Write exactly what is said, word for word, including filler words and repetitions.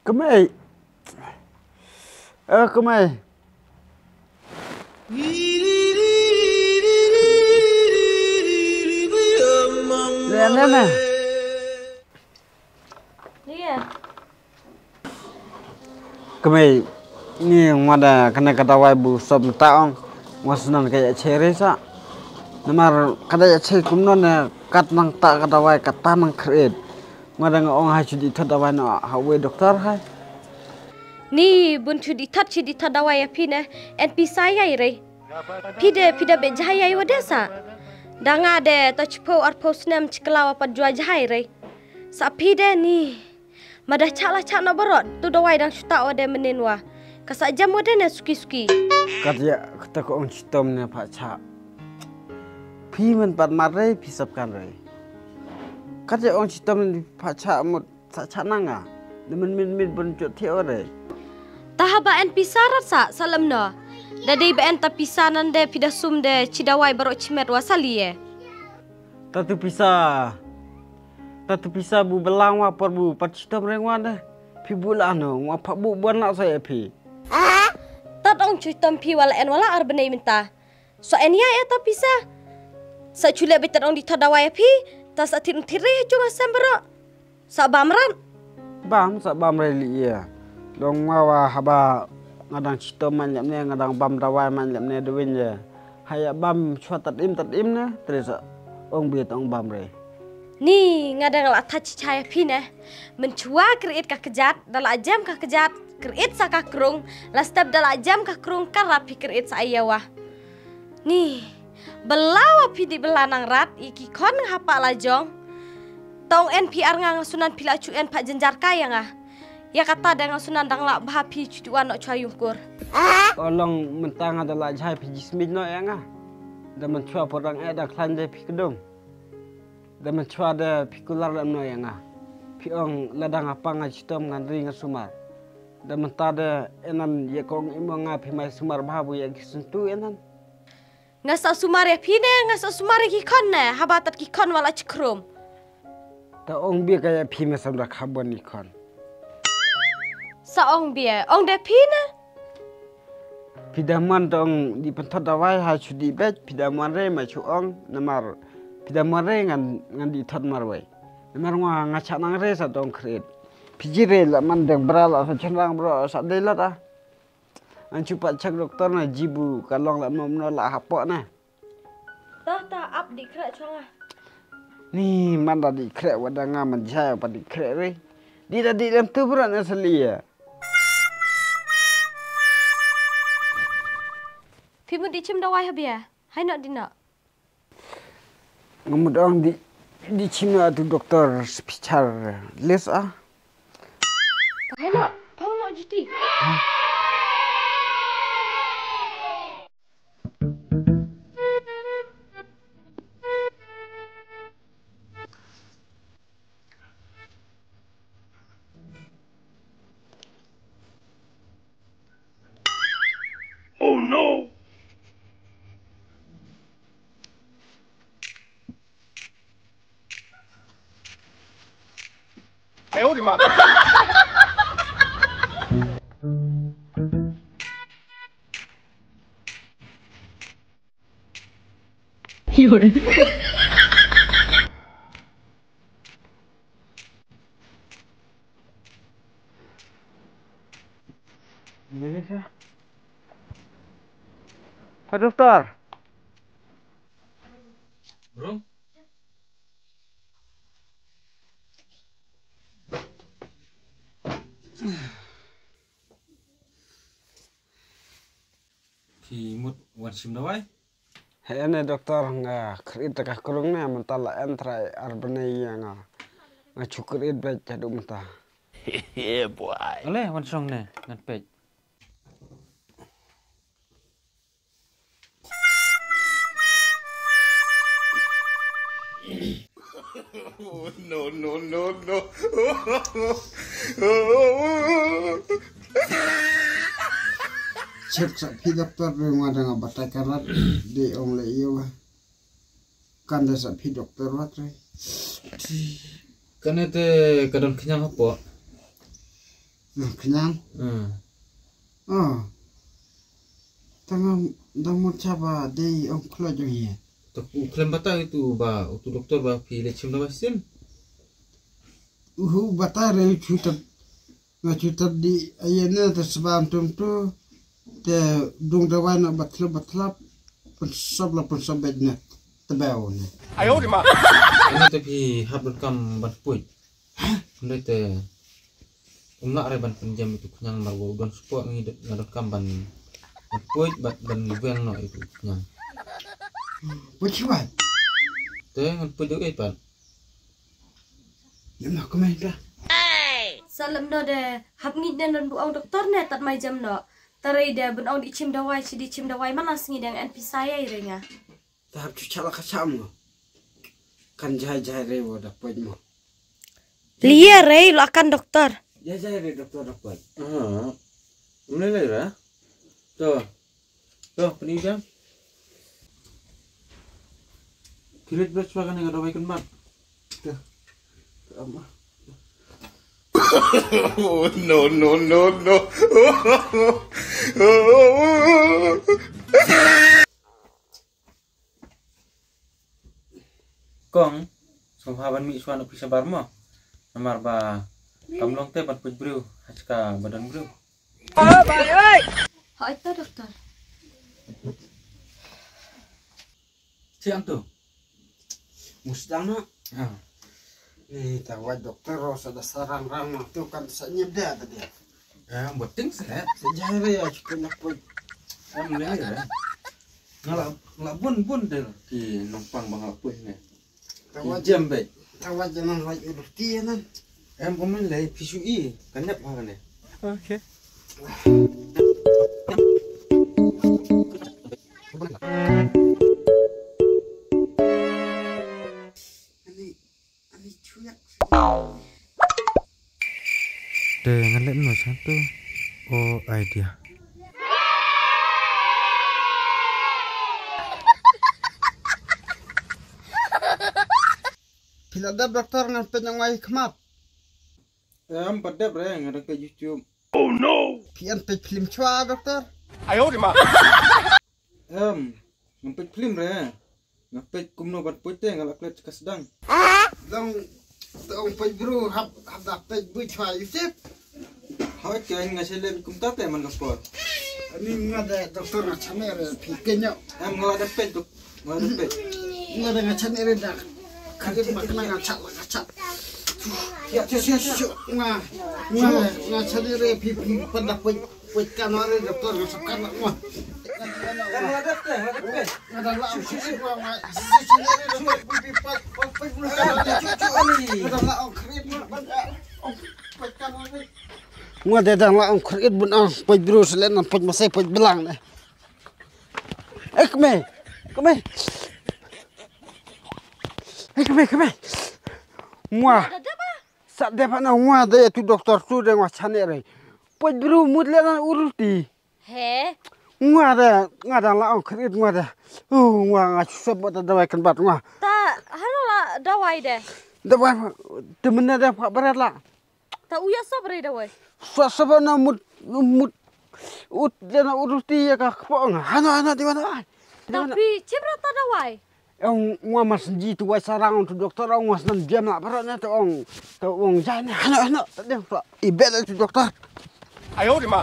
Kmei. Eh, kmei. Len, len, len. Lia. Kmei, ni nga da kane ka dawai bu sop mata ong. Nga snan ka ya che re sa. Namar ka da ya che kumno ne kat nang ta ka dawai kat ta nang kret. Nga da nga ong hai chu di thot dawai no ha wei doktor hai. Ni bun chu di thot chu di thot dawai ya phi ne. En pisa ya re. Phi de phi da be jahai ya wa de sa. Da nga de to chpo ar po snem chikla wa pa jua jahai re. Sa phi de ni. Mada cha la cha no barot tu dawai dang chuta o de menin wa. Ka sa jam o de ne suki suki. Kat ya kata ko ong chitom ne pha cha. Phi men pat mar re phi sap kan re. Kat ya ong chitom ne pha cha mut sa cha nanga. De men min min bun chut thi o re. Ta haba en pisa rat sa salam no. Da dei ba en ta pisa nan de phi da sum de chi dawai barot chimet wa sa lie. Ta tu pisa. Ta tu pisa bu belang wa por bu pat chitom reng wa de. Phi bu la no wa pha bu bon la so ya phi. Ta dong chitom phi wala en wala ar benai minta. So en ya ya ta pisa. Sa chule be ta dong di thot dawai ya phi. Ta sa thir thir re chung asam bro. Sa bam ran. Bam sa bam re li ya. Dong wa wa haba ngadang chitom man lem ne ngadang bam dawai man lem ne dewin ya. Haya bam chwa tat im tat im ne. Teresa ong bi ta ong bam re. Ni nga dang la tha chi chai phi ne. Men chwa krit ka kjat da la jem ka kjat krit sa ka krung la step da la jem ka krung ka rap phi krit sa ayawa. Ni bela wa phi di bela nang rat i ki khon nga hapa la jong. Tong en phi ar nga nga sunan phi la chu en pha jenjar ka ya nga. Ya kata da nga sunan dang la bha phi chu tu wa no chwa yungkur. Olong mentang ada la jai phi jismit no ya nga. Da men chwa porang eh da klan jai phi kedung. Da men chwa da phi kular da no ya nga. Phi ong ladang apa nga chitom ngan ri nga sumar. Da men ta da enan ya kong imo nga phi mai sumar babu ya ki sentu enan. Nga sa sumar ya phi ne, nga sa sumar ya ki khon ne, haba tat ki khon wala chikrum. Ta ong bia ka ya phi me samra khabon ni khon. Sa ong bia, ong da phi ne. Phi da man tong di penthot dawai ha chu di bej, phi da man re ma chu ong, namar phi da man re ngan ngan di thot mar wai. Namar ngwa nga cha nang re sa tong kret. Phi ji re la man deng bra la sa chen rang bro sa de la ta. An chu pat chak doktor na jibu ka long la nom no la hapo na. Ta ta ap di kre chwa nga. Ni man da di kre wa da nga man jai pa di kre re. Di da di lem tu bra na sali ya. Phi mut di chim dawai ha bia. Hai no di no. Nga mut ong di di chim na tu doktor specialist ah. Hai no, pang no jiti. Oh no! Pak Doktor. Bro. Phi mut wan shim dawai? He ne doktor, nga khrit ka krung ne mynta la en trai ar bnai ïa nga. Nga chu khrit beit haduh mynta. Yeah, boy. Ale wan shong ne ngan peit. No, no, no, no. Check sa phi doktor, re nga dang batai karat de ong le ïa wa. Kan da sa phi doktor wat re. Kane te ka don khñiang hapoh. Hmm, khñiang. Hmm. Oh. Tang dang mut cha ba dei ong khlem jong hi. Tak u khlem batai tu ba u tu doktor ba phi le chim dawai sim. U hu batai re u chutat. Nga chutat di aye ne te sbam tum tu. Te dung dawai na batlap batlap. Pun sop la pun sop bet ne. Te bau ne. Ayo di ma. Ini te phi hap donkam ban puit. Hynrei te um lah re ban pynjem itu khñiang namar ba u don spot ngi nga donkam ban, ban puit bad ban weng noh itu khñiang. Puit shi bai. Te ngan puit dei pat. Ym noh kumne da. Sa lem noh de hap ngi ne nan bu ong doktor ne tat mai jem noh. Tare de bun ong di chim dawai shi di chim dawai mana sngi deng N P C I re nga. Ta hap chu chala ka cham ngo. Kan jai jai re wo da poj mo. Lia re lo akan doktor. Jai jai re doktor da poj. Ah. Mle le ra. To. To pni jam. Kilit bes pakan nga dawai kan mat. To. Ama. No, no, no, no. Kong, sngewbha ban mih shuwa na pisa bar mo. Namar ba kam long te ban puj briew ha ka ba don briew. Hoi to doktor. Siang tu. Musdang na. Ha. Eh, ta wai doktor ro sa da sarang rang tu kan sa nyep dia ta dia. Eh, buat ting sa. Sa jai re ya cukup nak puj. Em le re. Ngala ngala bun bun de ki nongpang bang ngala puj ne. Tawa jam be. Tawa jam nang wai udah ti nan. Em ko men le pisu i kan nyap ha ne. Okay. Te nga leh noh sha tu. Oh, idea. Phi la dep doktor ngan peit nang wai khmat. Em pat dep re nga dang peit YouTube. Oh no. Phi an peit film chwa doktor. Ayo di ma. Em, ngan peit film re. Nga peit kumno ban peit te nga la klet ka sdang. Dang tong peit bru hap hap da peit bu chwa Yusuf. Hoi ke nga sele kumta te man ka por. Ani nga da doktor nga chane re phi kenyo. Em nga la da peit dok. Nga la da peit. Nga da nga chane re da. Kagit ma kena nga chat la nga chat. Ya ya ya ya. Nga nga nga chane re phi phi pan da peit. Wait, kan wari doktor, nga sap kan wah. Kan wari doktor, wari doktor. Nga dah lah ong khrit wah, wah. Sisi sini ni doktor, pi pi pat, pat, pat, bulu kan. Nga dah lah ong khrit wah, wah. Ong, wait, kan wari. Nga dah dah lah ong khrit bun ong, pat bulu selen, pat masai, pat belang ni. Eh, kemai. Kemai. Eh, kemai, kemai. Nga. Sa dep na nga de tu doktor tu de nga chane re. Poi bru mut le na urti. He. Nga de nga da la ong khrit nga de. Uh, nga nga sep ba da dawai kan bat nga. Ta hano la dawai de. Dawai de mena de pa berat la. Ta uya sop re dawai. Sa sep na mut mut ut de na urti ya ka kpo nga. Hano hano di mana ai. Ta pi chim ra ta dawai. Ong ngwa mas ji tu wai sarang tu doktor ong ngwa snam jam la barat na tu ong tu ong jai na hana hana tu dem tu i bel tu doktor. Ayo di ma.